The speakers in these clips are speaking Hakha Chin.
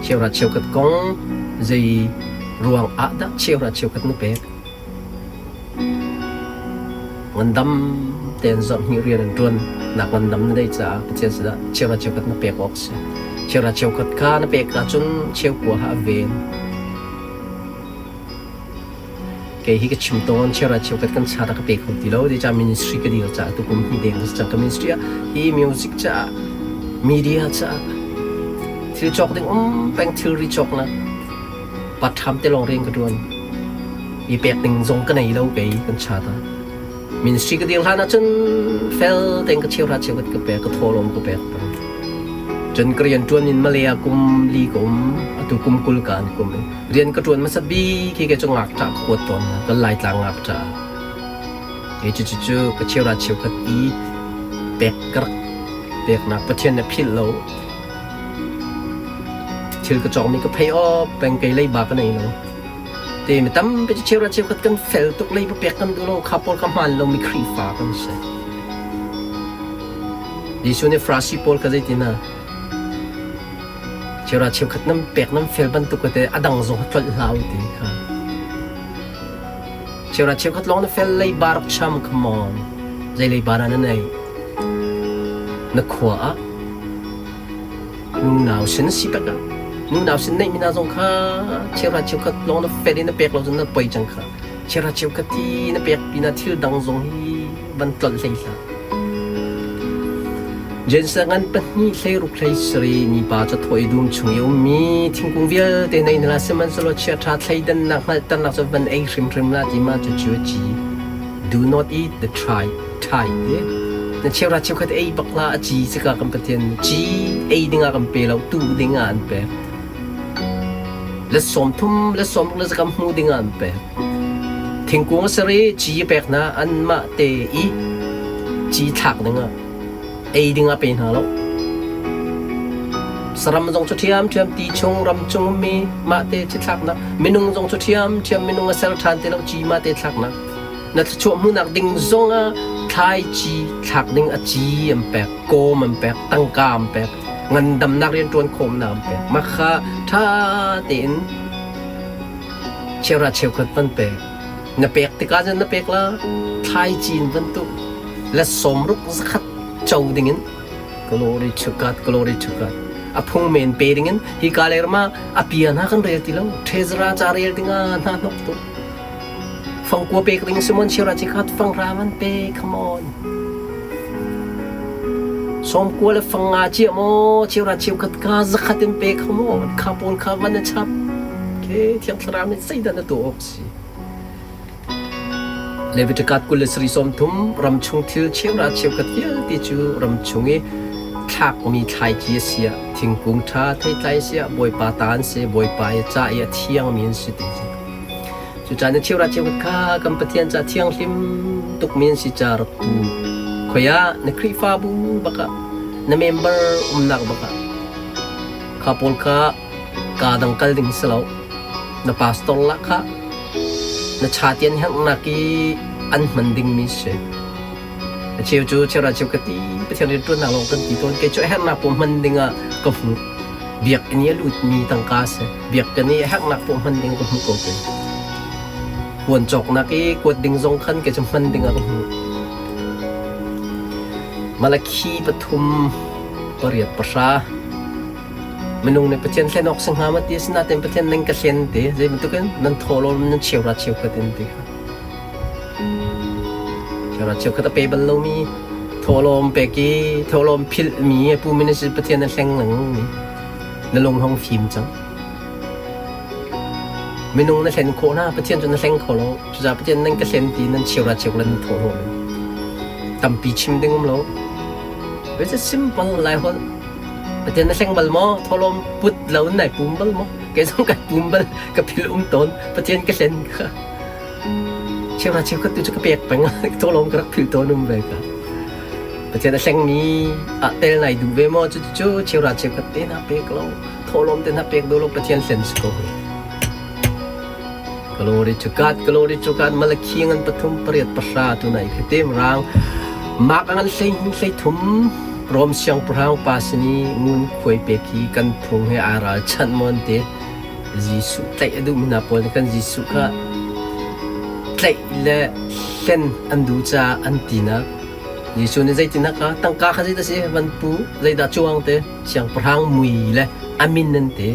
Cheuhra cheukhat kong zei ruang ah dah cheuhra cheukhat na pek? Ngandam tein zarhhnih rian an ṭuan nak ngandam na neih caah Pathian sinah cheuhra cheukhat na pek awk a si. Cheuhra cheukhat kha na pek ahcun cheukua ha a ven. Kei hi ka chim tawn, cheuhra cheukhat kan chat ah ka pe kho ti lo. Zeicah ministry ka dir caah tukum hi deng ka si cang. Ka ministry ah hi music caah, media caah thil cawk ding um peng thilri cawknak part-time te lawng rian ka ṭuan. I pek ding zong ka nei lo kei kan chat ah. Ministry ka dir hlan ahcun fel tein ka cheuhra cheukhat ka pek, ka thawhlawm ka pek peng. Cun ka rian ṭuan in Malay ah kum li ka um, atu kum 20 ka an kum i rian ka ṭuan hmasa bik hi kei cu ngakṭah ka huat tawn hna, kan Laitlang ngakṭah. Kei cu cucu ka cheuhra cheukhat i pek ka rak peknak Pathian nih a philh lo. Thil ka cawkmi ka phei awk peng kei leiba ka nei lo. Te mi tampi cu cheuhra cheukhat kan fel tuk leiba pek kan duh lo kha pawl kha hmaan lomi Khrihfa kan si. Jesuh nih Farasi pawl kha zeitin a cheuhra cheukhat nan pek nan fel bantuk te a dang zong kha tlolh hlah u ti kha. Cheuhra cheukhat lawng na fel leiba rak cham come on. Zei leiba dah na neih? Na khua ah Nunau sin a si tak ah nunau sin neihmi hna zong kha cheuhra cheukhat lawng na fel i na pek lo cun na poi cang kha. Cheuhra cheukhat hi na pek pinah thil dang zong hi van tlolh hlei hlah. Jensa ngan pahnih hleiruk hlei sarih mipa cu thaw i dum chung i ummi thingkung vialte nei hna sihmanhsehlaw chiaṭha thleidannak hngalhternak cu van ei hrimhrim hlah ti ma cucu a ci. Do not eat the try ṭhai te. Na cheuhra cheukhat ei bak hlah a ci cika kan Pathian nih ci ei dingah kan pe lo tu dingah an pek. Le 30 le 60 le zakam hmu dingah an pek. Thingkung a ser i ci a pek hna anmah te i ci thlak dingah ei dingah pe hna lo. Saram zong cu ṭhiamṭhiam ti chung ram chung ummi mah te ci thlaknak minung zong cu ṭhiamṭhiam minung a ser ṭhan ti lo ci mah te thlaknak Na thluachuah hmuhnak ding zongah thlaici thlak ding a ci an pek, kawm an pek, tangka an pek, ngandamnak rianṭuan khawmnak an pek. Mah kha ṭha tein cheuhra cheukhat van pek. Na pek tikah cun na pek la thlaici in van tuh. Le 60 zakhat co dingin glory to God, glory to God. A phung men pe dingin hi ka le ram ah a pia hna kan rel ti lo. Treasurer ca rel dingah hna hnok tuk. Fangkua pek ding Simon Sira ci kha fanghra man pe come on. Sawmkua le fangnga cia maw cheuhra cheukhat ka zakhat in pe come on kha pawl kha van na chap. Okay, thiang thlarau nih zeidah na tuah awk si. Leviticus 23 ram chung thil cheuhra cheukhat vialte cu ram chung i thlakmi thlaici a si ah thingkung ṭha theitlai a si ah Bawipa ta an si Bawipa i ca i a thiangmi an si ti si. Cucaah na cheuhra cheukhat kha kan Pathian ca thianghlim tukmi an si ca rak tu. Khoi ah na Khrihfabu bak ah na member umnak bak ah kha pawl kha kaa dang kal ding si lo. Na pastor lah kha na cha tian herhnak i an hman dingmi si. A cheu cu cheuhra cheukhat ti Pathian rianṭuannak lawng kan ti tawn. Kei cu a herhnak paoh hman dingah ka hmuh. Biakinn i a lutmi tangka a si. Biakinn i a herhnak paoh hman ding ka hmuh ko kei. Puan cawknak i kuat ding zong khan kei cu hman dingah ka hmuh. Malakhi pathum pariat pahra minung nih Pathian hlen awk si hnga ma ti a si nain Pathian nan ka hlen ti zei bantukin nan thawhlawm nan cheuhra cheukhat in ti kha. Cheuhra cheukhat a pe bal lomi thawhlawm pek i thawhlawm philhmi pu min si Pathian a hleng lengmangmi na lung hong fim cang. Minung na hlen khawh hna Pathian cu na hleng kho lo. Cucaah Pathian nan ka hlen ti nan cheuhra cheukhat nan thawhlawm in tampi chim ding um lo. It's a simple lai holh. Pathian na hleng bal maw? Thawhlawm put lo in nai pum bal maw? Kei zong kai pum bal ka philh um tawn. Pathian ka hlen kha. Cheuhra cheukhat tu cu ka pek peng thawhlawm ka rak philh tawn um ve ka. Pathian a hlengmi ah tel nai duh ve maw? Cucu cheuhra cheukhat te na pek lo, thawhlawm te na pek do lo Pathian hlen si ko. Glory to God, glory to God. Malakhi ngan pathum pariat pahra tu nai khatim rang. Mak ngan hlei hlei thum. Rom siangpahrang pa sin i ngunkhuai pek hi kan phung he aa ralchanh maw an ti. Jesuh tlaih a duhmi hna pawl nih khan Jesuh kha tlaih le hlen an duh caah an tinak. Jesuh nih zeitindah kha tangka kha zeidah si van pu zeidah cuang te siangpahrang mui le a min an ti.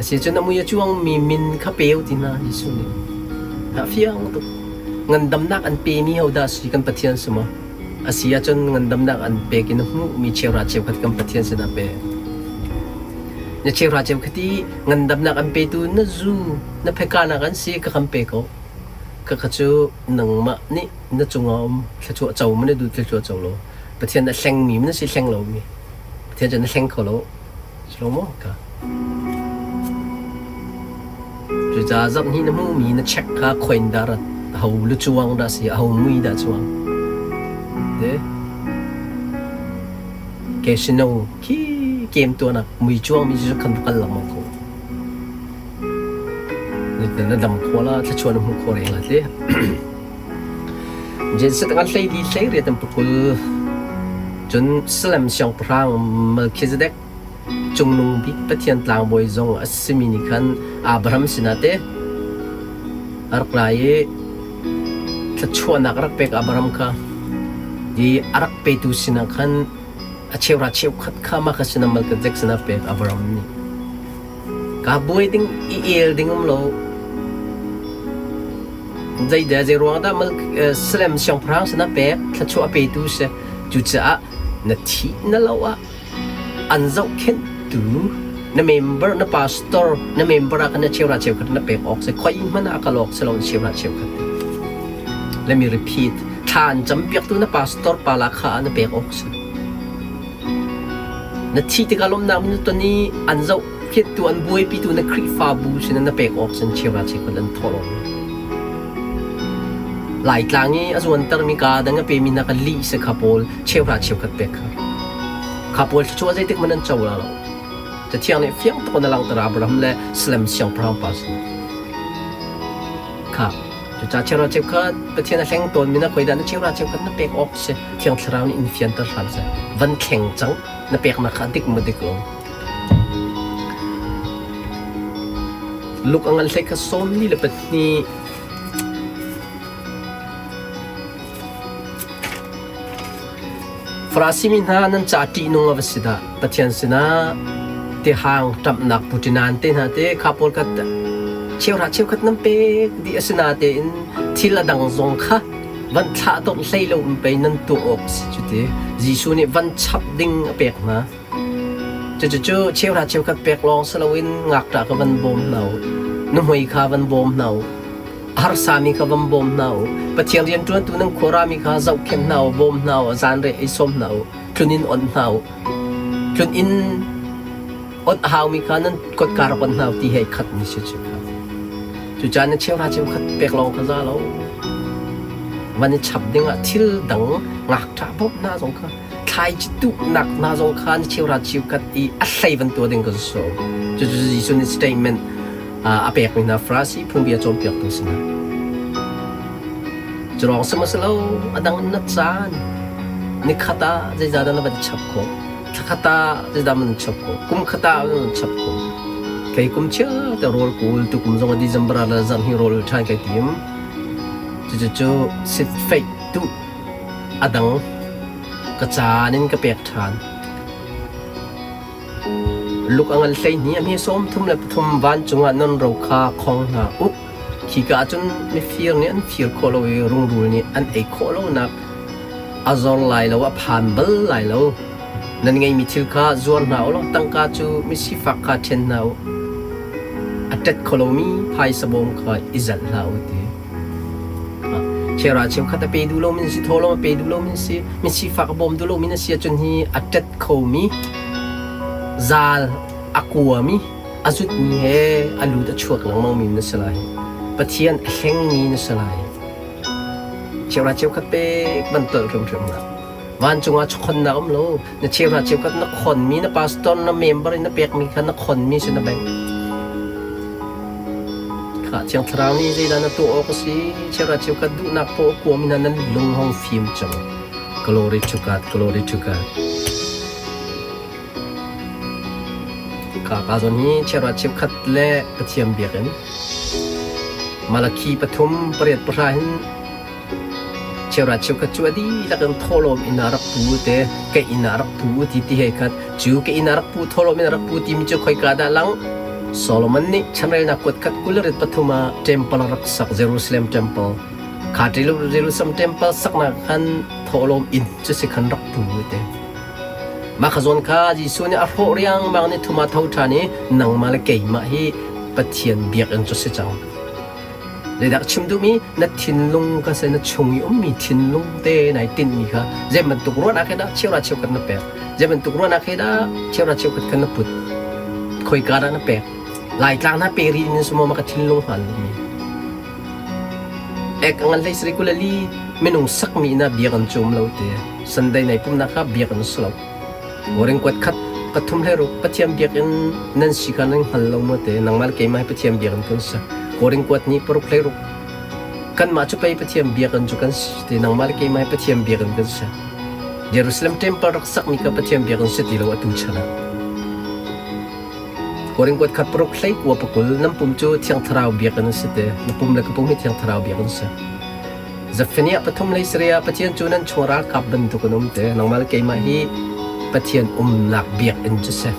Asicun a mui a cuangmi min kha peu ti hna Jesuh nih. A fiang tuk. Ngandamnak an pemi hodah si kan Pathian si maw? A si ahcun ngandamnak an pek in a hmuhmi cheuhra cheukhat kan Pathian sinah pe. Na cheuhra cheukhat i ngandamnak an petu na zu, na phekanak an si ka kan pe ko. Ka kha cu nangmah nih na cungah um thluachuah co ma na duh thluachuah co lo. Pathian a hlengmi ma na si hleng lomi. Pathian cu na hleng kho lo. Shlomo ka. Cucaah zarhhnih na hmuhmi na check kha khoin dah rat, aho lucuang dah si, aho mui dah cuang. Te casino khi game tuahnak mui cuangmi cu khan va kal lengmang ko. Na dam khawh la, thluachuah na hmuh khawh reng la te. Jesuh ngan hlei li hlei riat an pakul. Cun Salem siangpahrang Melchizedek Cungnung Bik Pathian tlangbawi zong a simi nih khan Abraham sinah teh a rak ra i thluachuahnak a rak pek Abraham kha i a rak petu sinah khan a cheuhra cheukhat kha mah kha sinah Melchizedek sinah a pek Abraham nih. Kaa buai ding i el ding um lo. Zeidah zei ruang dah Salem siangpahrang sinah pek thluachuah a petu si. Cucaah na thih na lo ah an zohkhenhtu na member na pastor na member ah khan na cheuhra cheukhat na pek awk si khoi hmanh ah kal awk si lo na cheuhra cheukhat let me repeat thla an campiaktu na pastor pa la kha na pek awk si na thi tikah lawmnak na ton i an zohkhenhtu an buaipitu na Khrihfabu sin na pek awk sin cheuhra cheukhat an thawh lo Laitlang i a zuantermi kaa dang a pemi hna kha lih si kha pawl cheuhra cheukhat pek kha. Kha pawl thluachuah zeitik hmanh an co la lo. Cathiang nih fiang tuk in a langhter Abraham le Salem siangpahrang pa sin. Kha cucaah cheuhra cheukhat Pathian a hleng tawnmi na khoi dah na cheuhra cheukhat na pek awk si Thiang Thlarau nih in fianter hram seh. Van thleng cang na peknak kha dik maw dik lo. Luk a ngan hlei kha 42 Farasi mi hna nan ca ṭihnung a va si dah! Pathian sinah tihang ṭamhnak puṭinan te hna te kha pawl kha cheuhra cheukhat nan pek dih asinatein thil a dang zong kha van thlah dawt hlei lo in pei nan tuah awk a si cu ti. Jesuh nih van chap ding a pek hna. Cucu cheuhra cheukhat pek lawng si loin ngakṭah kha van bawm hna u. Nuhmei kha van bawm hna u. A harsami kha van bawm hna u. Pathian rianṭuantu nan khuarami kha zohkhenh hna u, bawm hna u, zanriah ei sawm hna u, tlun onh hna u. Tlun inn onh a haumi kha nan kotka rak onh hna u ti he khatmi si cu kha. Cucaah na cheuhra cheukhat pek lawng kha za lo. Van i chap dingah thil dang ngakṭah bawmh hna zong kha thlaici tuhnak hna zong kha na cheuhra cheukhat i a hlei van tuah ding kan so. Cucu Jesuh nih statement a pekmi hna Farasi phungbia cawnpiaktu sinah. Cu sihmanhsehlaw a dang in na caan nikhat ah zeizah dah na van chap khawh? Thlakhat ah zeizah na chap khawh? Kum khat ah na van chap khawh? Kei kum chia te rawl kawl tukum zong a December ah le zarh hnih rawl ṭhan kai tim. Cucu sitfeih tuh a dang ka caan in ka pek ṭhan. Luk a ngan 12 a hme 33 vancung ah nan ro kha khong hna u. Khika ah cun mifir nih an fir khawh lo i rungrul nih an ei khawh lonak a zor lai lo, a phan bal lai lo. Nan ngeihmi thil kha zuar hna u law tangka cu misifak kha ṭhen hna u. A ṭet kho lomi phaisa bawm kha i zalh hlah u ti. Chera cheukhat a pe duh lomi na si, thawhlawm a pe duh lomi na si, misifak a bawm duh lomi na si ahcun hi a ṭet khomi, zaal a kuami, a zutmi he a lut a chuak lengmangmi na si lai. Pathian a hlengmi na si lai. Cheuhra cheukhat pek van tolh hrimhrim hlah. Vancung ah chonnak um lo. Na cheuhra cheukhat na khonmi, na pastor, na member in na pekmi kha na khonmi si na bank. Kha Thiang Thlarau nih zeidah na tuah awk a si? Cheuhra cheukhat duhnak paoh a kuami hna nan lung hong fim cang. Glory to God, glory to God. Ka zawn hi chiara cheukhat le Pathian biakinn Malakhi pathum pariat pahra hin chiara cheukhat cu a dihlak in thawhlawm inn ah rak pu te ka inn ah rak pu ti ti he khat cu ka inn ah rak pu thawhlawm in rak pu timi cu khoika dah lang? Solomon nih chanrelnak kuat khat 23 ah temple rak sak, Jerusalem temple. Kha Jerusalem temple saknak khan thawhlawm inn cu si khan rak pu te. Mah kha zawn kha Jesuh nih a hrawh riangmang ni thum ah tho ṭhan i nangmah le keimah hi Pathian biakinn cu si cang. Zeidah ka chim duhmi na thinlung kha se na chung i ummi thinlung te nai tinhmi kha zei bantuk ruahnak he dah cheuhra cheukhat na pek, zei bantuk ruahnak he dah cheuhra cheukhat kha na put, khoika dah na pek, Laitlang na pe rih in sumo ma ka thinlung hmaan lomi. Ek ngan hlei sari kulali minung sakmi na biakinn cu um lo te. Sunday nai pumnak kha biakinn si lo. Boring kuat khat pathum hlei ruk Pathian biakinn nan si kha nan hngal lo maw te, nangmah le keimah hi Pathian biakinn kan si. Koring kuat nih paruk hlei ruk kanmah cu pei Pathian biakinn cu kan si te, nangmah le keimah hi Pathian biakinn kan si. Jerusalem temple rak sakmi kha Pathian biakinn si ti lo atu chan ah. Korin kuat khat paruk hlei kua pakul nan pum cu Thiang Thlarau biakinn a si te. Na pum le ka pum hi Thiang Thlarau biakinn a si. Zephaniah pathum lei sarih ah Pathian cu nan chung ralkap bantuk in um te. Nangmah le keimah hi Pathian umnak biakinn cu si.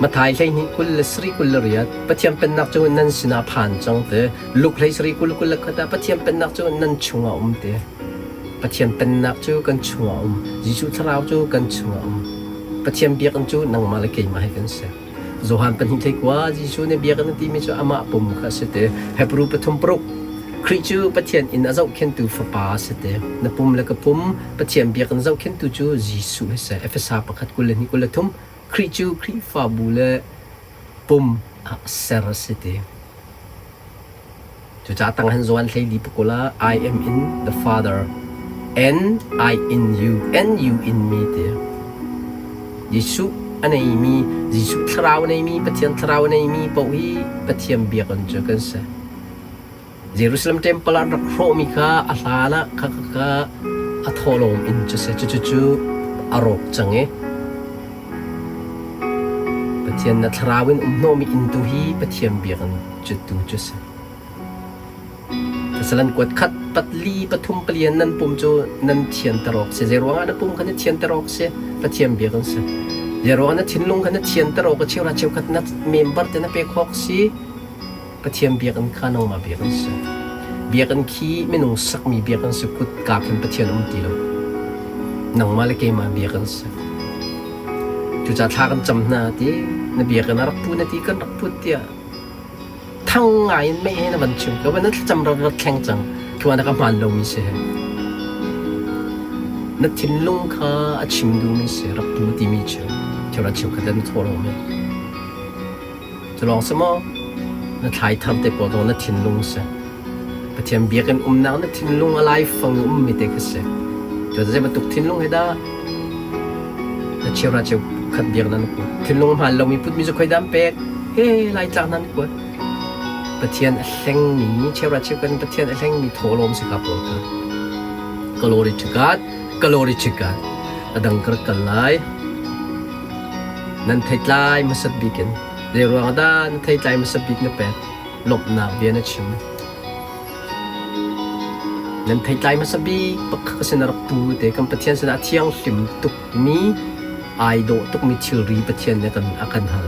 Matthai 12 20 le 28 Pathian pennak cu nan sinah phan cang te. Luke hlei sarih 20 21 ah Pathian pennak cu nan chungah um te. Pathian pennak cu kan chungah um. Jesuh thlarau cu kan chungah um. Pathian biakinn cu nangmah le keimah hi kan si. Johan pahnih hlei kua Jesuh nih biakinn a timi cu amah pum kha a si te. Hebrew pathum paruk Khrih cu Pathian inn a zohkhenhtu fapa a si te. Na pum le ka pum Pathian biakinn zohkhenhtu cu Jesuh hi si. Efesa pakhat 22 23 Khrih cu Khrihfabu le pum ah ser a si te. Cucaah tang han Johan 14 pakul ah I am in the Father and I in you and you in me ti. Jesuh a neimi, Jesuh thlarau a neimi, Pathian thlarau a neimi paoh hi Pathian biakinn cu kan si. Jerusalem temple ah rak hrawhmi kha a hlan ah kha kha a thawhlawm inn cu si. Cucu cu a rawk cang i Pathian na thlarau in um hnawhmi inn tu hi Pathian biakinn cu tu cu si. Salan kuat khat patli pathum palian nan pum cu nan thianter awk si. Zeiruangah na pum kha na thianter awk si? Pathian biakinn si. Zeiruangah na thinlung kha na thianter awk a cheuhra cheukhat na member te na pek awk si? Pathian biakinn kha nangmah biakinn si. Biakinn khi minung sakmi biakinn si, kutka khin Pathian um ti lo. Nangmah le keimah biakinn si. Cucaah thla kan cam hna ti na biakinn a rak pu na ti kan rak put tiah thang ngai in mei he na van chim ko na thlacam rak rak thleng cang khi na ka hmaan lomi si he na thinlung kha a chim duhmi si rak pu timi cu thil cheukhat an thaw lo mi. Cu lawng si maw? Na thlai thar te pawl zong na thinlung si. Pathian biakinn umnak na thinlung a laifang i ummi te kha si. Cu zei bantuk thinlung he dah na cheuhra cheu khat biak nan kuat. Thinlung hmaan lomi putmi cu khoi dah an pek? He Laitlang nan kuat. Pathian a hlengmi cheuhra cheu kan Pathian a hlengmi thawhlawm si ka pawl kha. Glory to God, glory to God. A dang ka rak kal lai. Nan theitlai hmasat bik in zeiruang dah na theitlai hmasa bik na pek? Lawmhnak bia na chim. Nan theitlai hmasa bik pakhat sin a rak pu te kan Pathian sinah a thianghlim tukmi ai dawh tukmi thilri Pathian nih a kan hal.